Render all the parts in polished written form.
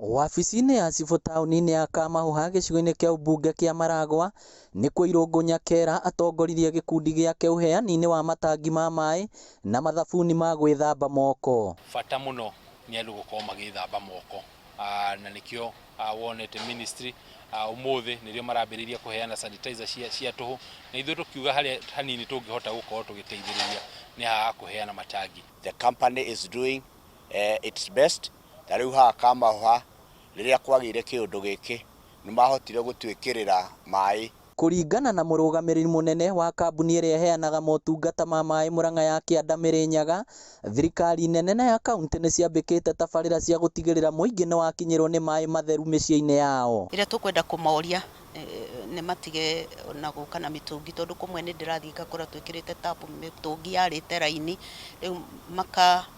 Wabici-inĩ ya cibũ taũni-inĩ ya Kamahuha gĩcigo-inĩ kĩa ũmbunge kĩa Maragwa nĩkuo Irũngũ Nyakera atongoririe gĩkundi gĩake ũheani-inĩ wa matangi ma maĩ na mathabuni ma gwĩthamba moko. Bata mũno nĩ andũ gũkorwo magĩthamba moko, na nĩkĩo wonete ministry ũmũthĩ nĩrĩo marambĩrĩria kũheana sanitizer cia tũhũ, na ithuĩ tũkiuga harĩa hanini tũngĩhota gũkorwo tũgĩteithĩrĩria nĩ haha kũheana matangi. The company is doing its best. Ta rĩu haha Kamahuha rĩrĩa kwagĩire kĩũndũ gĩkĩ nĩ mahotire gũtwĩkĩrĩra maĩ. Kũringana na mũrũgamĩrĩri mũnene wa kambuni ĩrĩa ĩheanaga motungata ma maĩ Murang'a ya Kĩanda Mĩrĩnyaga, thirikari nene na ya kaunti nĩ ciambĩkĩte tabarĩra cia gũtigĩrĩra mũingĩ nĩ wakinyĩrwo nĩ maĩ matheru mĩciĩ-inĩ yao. Ĩrĩa tũkwenda kũmoria nĩ matige na gũka na mĩtũngi, tondũ kũmwe nĩ ndĩrathiĩ ngakora twĩkĩrĩte tapu mĩtũngi yarĩte raini, rĩu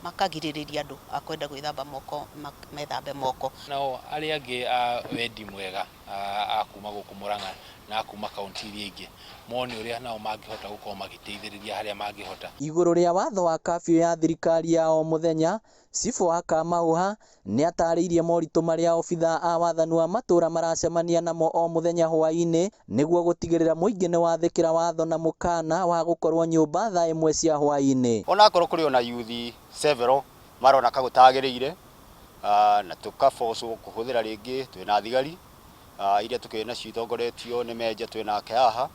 makagirĩrĩria andũ a kwenda gwĩthamba moko methambe moko. Nao arĩa angĩ a wendi mwega a kuma gũkũ Murang'a na a kuma kaunti iria ingĩ mone ũrĩa nao mangĩhota gũkorwo magĩteithĩrĩria harĩa mangĩhota. Igũrũ rĩa watho wa kafyu ya thirikari ya o mũthenya, cibũ wa Kamahuha nĩ atarĩirie moritũ marĩa obithaa a wathani wa matũra maracemania namo o mũthenya hwaĩ-inĩ nĩguo gũtigĩrĩra mũingĩ nĩ wathĩkĩra watho na mũkana wa gũkorwo nyũmba thaa 1 cia hwaĩ-inĩ. Onakorwo kũrĩ ona youth several marona ka gũtagĩrĩire, na tũkabocwo kũhũthĩra rĩngĩ twĩna thigari iria tũkĩrĩ nacio itongoretio nĩ menja twĩnake haha,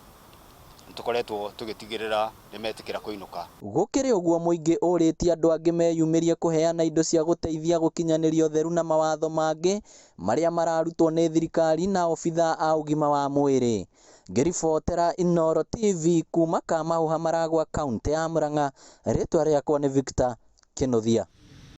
tũkoretwo tũgĩtigĩrĩra nĩ metĩkĩra kũinũka. Gũkĩrĩ ũguo mũingĩ ũrĩtie andũ angĩ meyumĩrie kũheana indo cia gũteithia gũkinyanĩria ũtheru na mawatho mangĩ marĩa mararutwo nĩ thirikari na obithaa a ũgima wa mwĩrĩ. Ngĩribotera Inooro TV kuma Kamahuha Maragwa kaunti ya Murang'a, rĩtwa rĩakwa nĩ Victor Kinuthia.